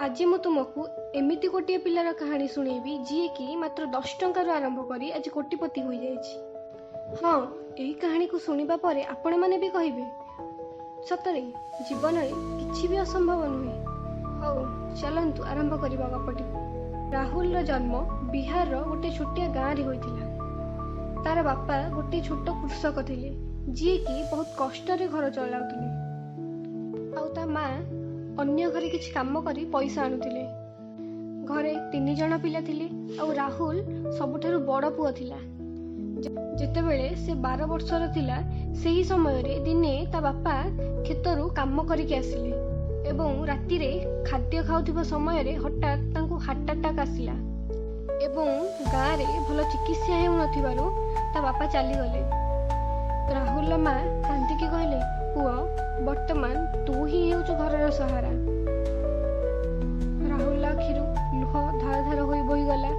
ଆଜି ମୁଁ ତୁମକୁ ଏମିତି ଗୋଟିଏ ପିଲାର କାହାଣୀ ଶୁଣେଇବି, ଯିଏକି ମାତ୍ର 10 ଟଙ୍କାରୁ ଆରମ୍ଭ କରି ଆଜି କୋଟିପତି ହୋଇଯାଇଛି। ହଁ, ଏହି କାହାଣୀକୁ ଶୁଣିବା ପରେ ଆପଣମାନେ ବି କହିବେ, ସତରେ ଜୀବନରେ କିଛି ବି ଅସମ୍ଭବ ନୁହେଁ। ହଉ, ଚାଲନ୍ତୁ ଆରମ୍ଭ କରିବା ଗପଟିକୁ। ରାହୁଲର ଜନ୍ମ ବିହାରର ଗୋଟିଏ ଛୋଟିଆ ଗାଁରେ ହୋଇଥିଲା। ତାର ବାପା ଗୋଟିଏ ଛୋଟ କୃଷକ ଥିଲେ, ଯିଏକି ବହୁତ କଷ୍ଟରେ ଘର ଚଳାଉଥିଲେ, ଆଉ ତା ମା ଅନ୍ୟ ଘରେ କିଛି କାମ କରି ପଇସା ଆଣୁଥିଲେ। ଘରେ 3 ଜଣ ପିଲା ଥିଲେ, ଆଉ ରାହୁଲ ସବୁଠାରୁ ବଡ଼ ପୁଅ ଥିଲା। ଯେତେବେଳେ ସେ 12 ବର୍ଷର ଥିଲା, ସେହି ସମୟରେ ଦିନେ ତା ବାପା କ୍ଷେତରୁ କାମ କରିକି ଆସିଲେ ଏବଂ ରାତିରେ ଖାଦ୍ୟ ଖାଉଥିବା ସମୟରେ ହଠାତ୍ ତାଙ୍କୁ ହାର୍ଟ ଆଟାକ୍ ଆସିଲା ଏବଂ ଗାଁରେ ଭଲ ଚିକିତ୍ସା ହେଉନଥିବାରୁ ତା ବାପା ଚାଲିଗଲେ। ରାହୁଲର ମା କାନ୍ଦିକି କହିଲେ, "ପୁଅ, ବର୍ତ୍ତମାନ ତୁ ହିଁ ହେଉଛୁ ଘରର ସହାରା।" ରାହୁଲର ଆଖିରୁ ଲୁହ ଧାର ଧାର ହୋଇ ବୋହିଗଲା,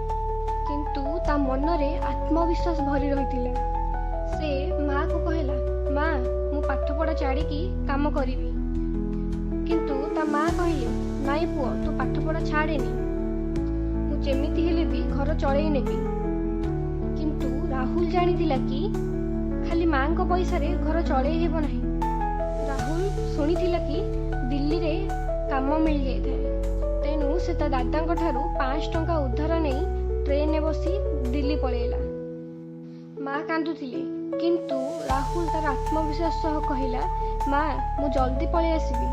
କିନ୍ତୁ ତା ମନରେ ଆତ୍ମବିଶ୍ୱାସ ଭରି ରହିଥିଲା। ସେ ମାକୁ କହିଲା, "ମା, ମୁଁ ପାଠପଢ଼ା ଛାଡ଼ିକି କାମ କରିବି।" କିନ୍ତୁ ତା ମା କହିଲେ, "ନାଇଁ ପୁଅ, ତୁ ପାଠପଢ଼ା ଛାଡ଼େନି, ମୁଁ ଯେମିତି ହେଲେ ବି ଘର ଚଳେଇ ନେବି।" କିନ୍ତୁ ରାହୁଲ ଜାଣିଥିଲା କି ଖାଲି ମାଙ୍କ ପଇସାରେ ଘର ଚଳେଇ ହେବ ନାହିଁ। ରାହୁଲ ଶୁଣିଥିଲା କି ଦିଲ୍ଲୀରେ କାମ ମିଳିଯାଇଥାଏ। ତେଣୁ ସେ ତା ଦାଦାଙ୍କ ଠାରୁ 500 ଟଙ୍କା ଉଧାର ନେଇ ଟ୍ରେନରେ ବସି ଦିଲ୍ଲୀ ପଳେଇଲା। ମା କାନ୍ଦୁଥିଲେ, କିନ୍ତୁ ରାହୁଲ ତାର ଆତ୍ମବିଶ୍ୱାସ ସହ କହିଲା, "ମା, ମୁଁ ଜଲ୍ଦି ପଳେଇ ଆସିବି।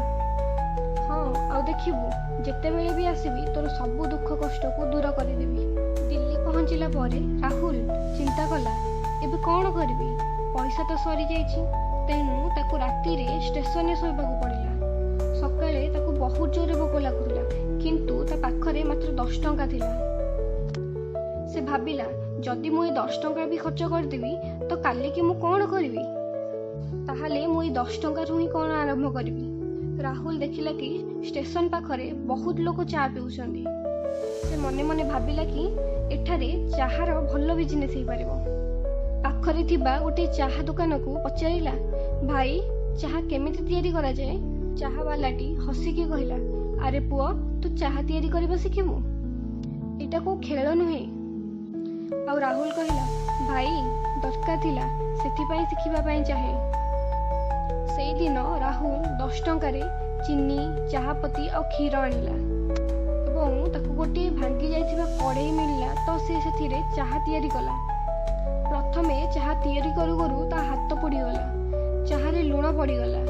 ହଁ, ଆଉ ଦେଖିବୁ, ଯେତେବେଳେ ବି ଆସିବି, ତୋର ସବୁ ଦୁଃଖ କଷ୍ଟକୁ ଦୂର କରିଦେବି।" ଦିଲ୍ଲୀ ପହଞ୍ଚିଲା ପରେ ରାହୁଲ ଚିନ୍ତା କଲା, ଏବେ କ'ଣ କରିବି? ପଇସା ତ ସରିଯାଇଛି। ତେଣୁ ତାକୁ ରାତିରେ ଷ୍ଟେସନରେ ଶୋଇବାକୁ ପଡ଼ିଲା। ସକାଳେ ତାକୁ ବହୁତ ଜୋରରେ ଭୋକ ଲାଗୁଥିଲା, କିନ୍ତୁ ତା ପାଖରେ ମାତ୍ର 10 ଟଙ୍କା ଥିଲା। ସେ ଭାବିଲା, ଯଦି ମୁଁ ଏ 10 ଟଙ୍କା ବି ଖର୍ଚ୍ଚ କରିଦେବି, ତ କାଲିକି ମୁଁ କ'ଣ କରିବି? ତାହେଲେ ମୁଁ ଏଇ 10 ଟଙ୍କାରୁ ହିଁ କ'ଣ ଆରମ୍ଭ କରିବି? ରାହୁଲ ଦେଖିଲା କି ଷ୍ଟେସନ ପାଖରେ ବହୁତ ଲୋକ ଚା ପିଉଛନ୍ତି। ସେ ମନେ ମନେ ଭାବିଲା କି ଏଠାରେ ଚାହାର ଭଲ ବିଜନେସ୍ ହେଇପାରିବ। ପାଖରେ ଥିବା ଗୋଟିଏ ଚାହା ଦୋକାନକୁ ପଚାରିଲା, "ଭାଇ, ଚାହା କେମିତି ତିଆରି କରାଯାଏ?" ଚାହାବାଲାଟି ହସିକି କହିଲା, "ଆରେ ପୁଅ, ତୁ ଚାହା ତିଆରି କରିବା ଶିଖିବୁ? ଏଇଟା କୋଉ ଖେଳ ନୁହେଁ।" ଆଉ ରାହୁଲ କହିଲା, "ଭାଇ, ଦରକାର ଥିଲା, ସେଥିପାଇଁ ଶିଖିବା ପାଇଁ ଚାହେଁ।" ସେଇଦିନ ରାହୁଲ 10 ଟଙ୍କାରେ ଚିନି, ଚାହାପତି ଆଉ କ୍ଷୀର ଆଣିଲା ଏବଂ ତାକୁ ଗୋଟିଏ ଭାଙ୍ଗି ଯାଇଥିବା କଡ଼େଇ ମିଳିଲା, ତ ସେ ସେଥିରେ ଚାହା ତିଆରି କଲା। ପ୍ରଥମେ ଚାହା ତିଆରି କରୁ କରୁ ତା ହାତ ପୋଡ଼ିଗଲା, ଚାହାରେ ଲୁଣ ପଡ଼ିଗଲା,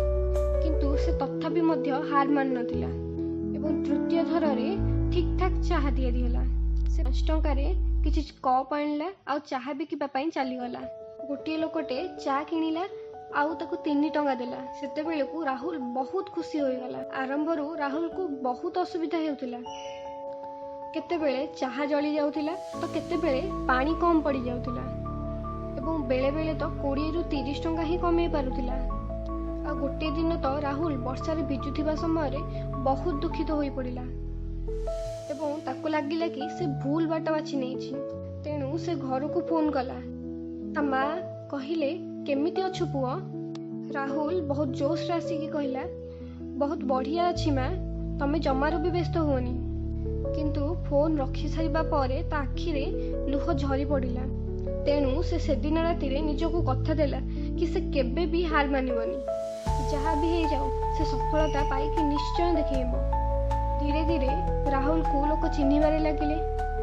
କିନ୍ତୁ ସେ ତଥାପି ମଧ୍ୟ ହାର ମାନିନଥିଲା ଏବଂ ତୃତୀୟ ଥରରେ ଠିକ୍ ଠାକ୍ ଚାହା ତିଆରି ହେଲା। ସେ 5 ଟଙ୍କାରେ କିଛି କପ୍ ଆଣିଲା ଆଉ ଚାହା ବିକିବା ପାଇଁ ଚାଲିଗଲା। ଗୋଟିଏ ଲୋକଟେ ଚା କିଣିଲା ଆଉ ତାକୁ 3 ଟଙ୍କା ଦେଲା। ସେତେବେଳକୁ ରାହୁଲ ବହୁତ ଖୁସି ହୋଇଗଲା। ଆରମ୍ଭରୁ ରାହୁଲକୁ ବହୁତ ଅସୁବିଧା ହେଉଥିଲା। କେତେବେଳେ ଚାହା ଜଳି ଯାଉଥିଲା ତ କେତେବେଳେ ପାଣି କମ୍ ପଡ଼ିଯାଉଥିଲା ଏବଂ ବେଳେବେଳେ ତ 20ରୁ 30 ଟଙ୍କା ହିଁ କମେଇ ପାରୁଥିଲା। ଆଉ ଗୋଟିଏ ଦିନ ତ ରାହୁଲ ବର୍ଷାରେ ଭିଜୁଥିବା ସମୟରେ ବହୁତ ଦୁଃଖିତ ହୋଇପଡ଼ିଲା ଏବଂ ତାକୁ ଲାଗିଲା କି ସେ ଭୁଲ ବାଟ ବାଛି ନେଇଛି। ତେଣୁ ସେ ଘରକୁ ଫୋନ କଲା। ତା ମା କହିଲେ, "କେମିତି ଅଛୁ ପୁଅ?" ରାହୁଲ ବହୁତ ଜୋଶରେ ଆସିକି କହିଲା, "ବହୁତ ବଢ଼ିଆ ଅଛି ମା, ତମେ ଜମାରୁ ବି ବ୍ୟସ୍ତ ହୁଅନି।" କିନ୍ତୁ ଫୋନ ରଖି ସାରିବା ପରେ ତା ଆଖିରେ ଲୁହ ଝରି ପଡ଼ିଲା। ତେଣୁ ସେ ସେଦିନ ରାତିରେ ନିଜକୁ କଥା ଦେଲା କି ସେ କେବେ ବି ହାର ମାନିବନି। ଯାହା ବି ହେଇଯାଉ, ସେ ସଫଳତା ପାଇକି ନିଶ୍ଚୟ ଦେଖେଇବ। ଧୀରେ ଧୀରେ ରାହୁଲକୁ ଲୋକ ଚିହ୍ନିବାରେ ଲାଗିଲେ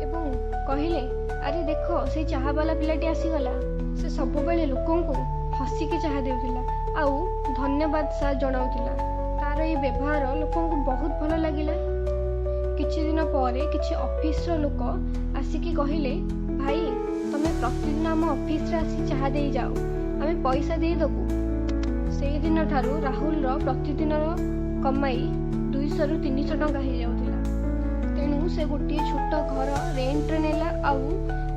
ଏବଂ କହିଲେ, "ଆରେ ଦେଖ, ସେଇ ଚାହାବାଲା ପିଲାଟି ଆସିଗଲା।" ସେ ସବୁବେଳେ ଲୋକଙ୍କୁ ହସିକି ଚାହା ଦେଉଥିଲା ଆଉ ଧନ୍ୟବାଦ ସାର୍ ଜଣାଉଥିଲା। ତାର ଏଇ ବ୍ୟବହାର ଲୋକଙ୍କୁ ବହୁତ ଭଲ ଲାଗିଲା। କିଛି ଦିନ ପରେ କିଛି ଅଫିସର ଲୋକ ଆସିକି କହିଲେ, "ଭାଇ, ତମେ ପ୍ରତିଦିନ ଆମ ଅଫିସରେ ଆସି ଚାହା ଦେଇଯାଅ, ଆମେ ପଇସା ଦେଇଦେବୁ।" ସେଇଦିନ ଠାରୁ ରାହୁଲର ପ୍ରତିଦିନର କମାଇ 200ରୁ 300 ଟଙ୍କା ହେଇଯାଉଥିଲା। ତେଣୁ ସେ ଗୋଟିଏ ଛୋଟ ଘର ରେଣ୍ଟରେ ନେଲା ଆଉ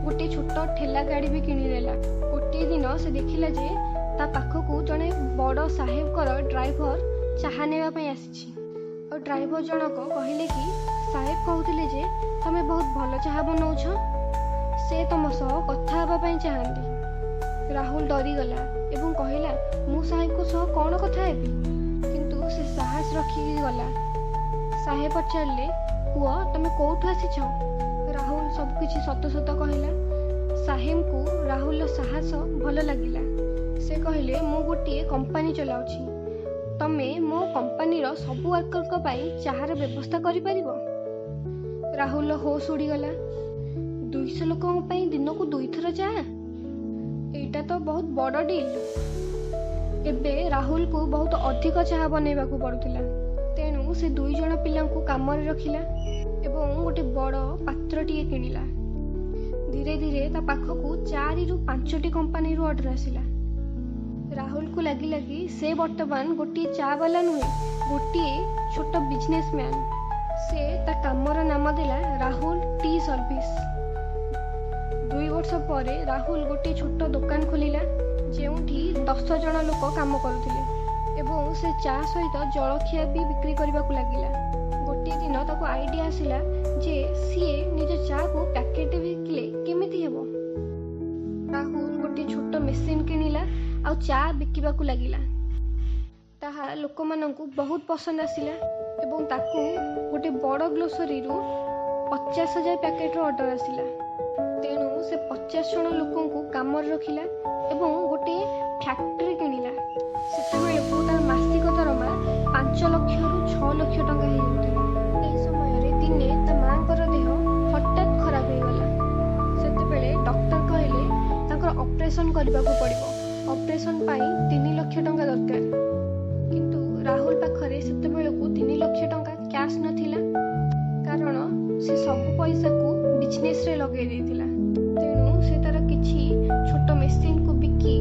ଗୋଟିଏ ଛୋଟ ଠେଲା ଗାଡ଼ି ବି କିଣିନେଲା। ଗୋଟିଏ ଦିନ ସେ ଦେଖିଲା ଯେ ତା ପାଖକୁ ଜଣେ ବଡ଼ ସାହେବଙ୍କର ଡ୍ରାଇଭର ଚାହା ନେବା ପାଇଁ ଆସିଛି। ଆଉ ଡ୍ରାଇଭର ଜଣକ କହିଲେ କି ସାହେବ କହୁଥିଲେ ଯେ ତମେ ବହୁତ ଭଲ ଚାହା ବନଉଛ, ସେ ତମ ସହ କଥା ହେବା ପାଇଁ ଚାହାନ୍ତି। ରାହୁଲ ଡରିଗଲା ଏବଂ କହିଲା, "ମୁଁ ସାହେବଙ୍କ ସହ କ'ଣ କଥା ହେବି?" କିନ୍ତୁ ସେ ସାହସ ରଖିକି ଗଲା। ସାହେବ ପଚାରିଲେ, ପୁଅ, ତମେ କୋଉଠୁ ଆସିଛ? ରାହୁଲ ସବୁକିଛି ସତ ସତ କହିଲା। ସାହେବଙ୍କୁ ରାହୁଲର ସାହସ ଭଲ ଲାଗିଲା। ସେ କହିଲେ, ମୁଁ ଗୋଟିଏ କମ୍ପାନୀ ଚଲାଉଛି। ତମେ ମୋ କମ୍ପାନୀର ସବୁ ୱାର୍କରଙ୍କ ପାଇଁ ଚାହାର ବ୍ୟବସ୍ଥା କରିପାରିବ? ରାହୁଲର ହୋସ୍ ଉଡ଼ିଗଲା। 200 ଲୋକଙ୍କ ପାଇଁ ଦିନକୁ ଦୁଇଥର ଚା, ଏଇଟା ତ ବହୁତ ବଡ଼ ଡିଲ୍। ଏବେ ରାହୁଲକୁ ବହୁତ ଅଧିକ ଚାହା ବନେଇବାକୁ ପଡୁଥିଲା। ତେଣୁ ସେ ଦୁଇ ଜଣ ପିଲାଙ୍କୁ କାମରେ ରଖିଲା ଏବଂ ଗୋଟେ ବଡ଼ ପାତ୍ରଟିଏ କିଣିଲା। ଧୀରେ ଧୀରେ ତା ପାଖକୁ ଚାରିରୁ ପାଞ୍ଚଟି କମ୍ପାନୀରୁ ଅର୍ଡର ଆସିଲା। ରାହୁଲକୁ ଲାଗିଲା କି ସେ ବର୍ତ୍ତମାନ ଗୋଟିଏ ଚା ବାଲା ନୁହେଁ, ଗୋଟିଏ ଛୋଟ ବିଜନେସମ୍ୟାନ। ସେ ତା କାମର ନାମ ଦେଲା ରାହୁଲ ଟି ସର୍ଭିସ। 2 ବର୍ଷ ପରେ ରାହୁଲ ଗୋଟିଏ ଛୋଟ ଦୋକାନ ଖୋଲିଲା, ଯେଉଁଠି 10 ଜଣ ଲୋକ କାମ କରୁଥିଲେ ଏବଂ ସେ ଚା ସହିତ ଜଳଖିଆ ବି ବିକ୍ରି କରିବାକୁ ଲାଗିଲା। ଗୋଟିଏ ଦିନ ତାକୁ ଆଇଡିଆ ଆସିଲା ଯେ ସିଏ ନିଜ ଚାକୁ ପ୍ୟାକେଟରେ ବିକିଲେ କେମିତି ହେବ। ରାହୁଲ ଗୋଟିଏ ଛୋଟ ମେସିନ କିଣିଲା ଆଉ ଚା ବିକିବାକୁ ଲାଗିଲା। ତାହା ଲୋକମାନଙ୍କୁ ବହୁତ ପସନ୍ଦ ଆସିଲା ଏବଂ ତାକୁ ଗୋଟେ ବଡ଼ ଗ୍ରୋସରୀରୁ 50,000 ପ୍ୟାକେଟର ଅର୍ଡର ଆସିଲା। ତେଣୁ ସେ 50 ଜଣ ଲୋକଙ୍କୁ କାମରେ ରଖିଲା ଏବଂ ଗୋଟିଏ ଫ୍ୟାକ୍ଟ୍ରି କିଣିଲା। ସେତେବେଳକୁ ତାର ମାସିକ ଦରମା 5 ଲକ୍ଷରୁ 6 ଲକ୍ଷ ଟଙ୍କା ହେଇଯାଉଥିଲା। ଏହି ସମୟରେ ଦିନେ ତା ମାଙ୍କର ଦେହ ହଠାତ୍ ଖରାପ ହେଇଗଲା। ସେତେବେଳେ ଡକ୍ଟର କହିଲେ, ତାଙ୍କର ଅପରେସନ କରିବାକୁ ପଡ଼ିବ। ଅପରେସନ ପାଇଁ 3 ଲକ୍ଷ ଟଙ୍କା ଦରକାର। କିନ୍ତୁ ରାହୁଲ ପାଖରେ ସେତେବେଳକୁ 3 ଲକ୍ଷ ଟଙ୍କା କ୍ୟାସ୍ ନଥିଲା, କାରଣ ସେ ସବୁ ପଇସାକୁ ବିଜନେସରେ ଲଗେଇ ଦେଇଥିଲା। ତେଣୁ ସେ ତାର କିଛି ଛୋଟ ମେସିନକୁ ବିକି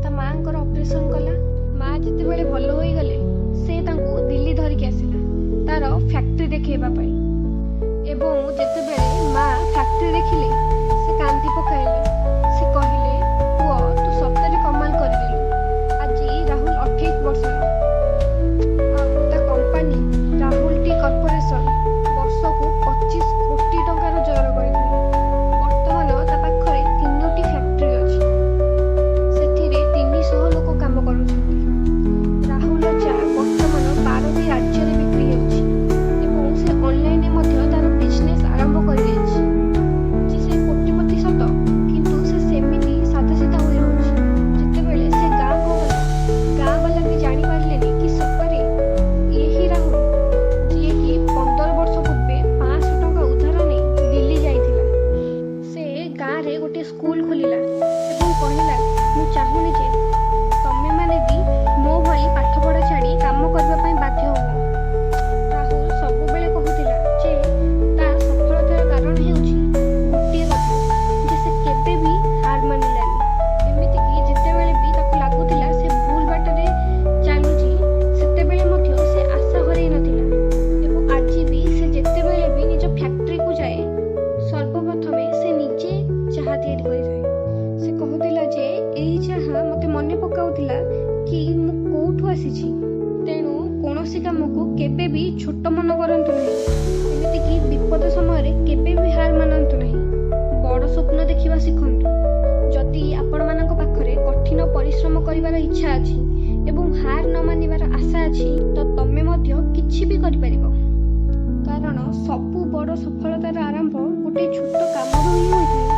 ତା ମାଙ୍କର ଅପରେସନ କଲା। ମା ଯେତେବେଳେ ଭଲ ହୋଇଗଲେ, ସେ ତାଙ୍କୁ ଦିଲ୍ଲୀ ଧରିକି ଆସିଲା ତାର ଫ୍ୟାକ୍ଟ୍ରି ଦେଖେଇବା ପାଇଁ ଏବଂ ଯେତେବେଳେ ମା ଫ୍ୟାକ୍ଟ୍ରି ଦେଖିଲେ, ସେ କାନ୍ଦି ପକାଇଲେ। ସେ କହିଲେ, ପୁଅ, ତୁ ସତରେ କମାଲ କରିଦେଲୁ। ଆଜି ରାହୁଲ 28 ବର୍ଷର ଆଉ ତା କମ୍ପାନୀ ରାହୁଲ ଟି କର୍ପୋରେସନ ବର୍ଷକୁ 25 କୋଟି ଟଙ୍କା ରୋଜଗାର କରିଥାଏ। ବର୍ତ୍ତମାନ ତା ପାଖରେ ତିନୋଟି ଫ୍ୟାକ୍ଟ୍ରି ଅଛି। ସେଥିରେ 300 ଲୋକ କାମ କରୁଛନ୍ତି। ରାହୁଲର ଚା ବର୍ତ୍ତମାନ 12ଟି ରାଜ୍ୟରେ ବିକ୍ରି ହେଉଛି ଏବଂ ସେ ଅନଲାଇନରେ ମଧ୍ୟ ତାର ବିଜନେସ୍ ଆରମ୍ଭ କରିଦେଇଛି। ଆଜି ସେ କୋଟିପତି ସତ, କିନ୍ତୁ ସେ ସେମିତି ସାଧାସିଧା ହୋଇ ରହୁଛି। ଯେତେବେଳେ ସେ ଗାଁକୁ ଗଲା, ଗାଁ ବାଲା ବି ଜାଣିପାରିଲେନି କି ସତରେ ଇଏ ହିଁ ରାହୁଲ, ଯିଏକି 15 ବର୍ଷ ପୂର୍ବେ 500 ଟଙ୍କା ଉଧାର ନେଇ ଦିଲ୍ଲୀ ଯାଇଥିଲା। ସେ ଗାଁରେ ଗୋଟିଏ ସ୍କୁଲ ଖୋଲିଲା ଏବଂ କହିଲା, ମୁଁ ଚାହୁଁନି ଯେ ତମେମାନେ ବି ମୋ ଭଳି ପାଠପଢ଼ା ଛାଡ଼ି କାମ କରିବା ପାଇଁ ବାଧ୍ୟ ହୁଅ। ରାହୁଲ ସବୁବେଳେ କହୁଥିଲା ଯେ ତା ସଫଳତାର କାରଣ ହେଉଛି ଗୋଟିଏ କଥା ଯେ ସେ କେବେ ବି ହାର ମାନିଲାନି। ଏମିତିକି ଯେତେବେଳେ ବି ତାକୁ ଲାଗୁଥିଲା ସେ ଭୁଲ ବାଟରେ ଚାଲୁଛି, ସେତେବେଳେ ମଧ୍ୟ ସେ ଆଶା ହରେଇ ନଥିଲା ଏବଂ ଆଜି ବି ସେ ଯେତେବେଳେ ବି ନିଜ ଫ୍ୟାକ୍ଟ୍ରିକୁ ଯାଏ, ସର୍ବପ୍ରଥମେ ସେ ନିଜେ ଚାହା ତିଆରି କରିଥାଏ। ସେ କହୁଥିଲା ଯେ ଏଇ ଚାହା ମୋତେ ମନେ ପକାଉଥିଲା କି ମୁଁ କୋଉଠୁ ଆସିଛି। ତେଣୁ କୌଣସି କାମକୁ କେବେ ବି ଛୋଟ ମନ କରନ୍ତୁ ନାହିଁ। ଏମିତିକି ବିପଦ ସମୟରେ କେବେ ବି ହାର ମାନନ୍ତୁ ନାହିଁ। ବଡ଼ ସ୍ୱପ୍ନ ଦେଖିବା ଶିଖନ୍ତୁ। ଯଦି ଆପଣମାନଙ୍କ ପାଖରେ କଠିନ ପରିଶ୍ରମ କରିବାର ଇଚ୍ଛା ଅଛି ଏବଂ ହାର ନ ମାନିବାର ଆଶା ଅଛି, ତ ତମେ ମଧ୍ୟ କିଛି ବି କରିପାରିବ, କାରଣ ସବୁ ବଡ଼ ସଫଳତାର ଆରମ୍ଭ ଗୋଟିଏ ଛୋଟ କାମରୁ ହିଁ ହୋଇଥାଏ।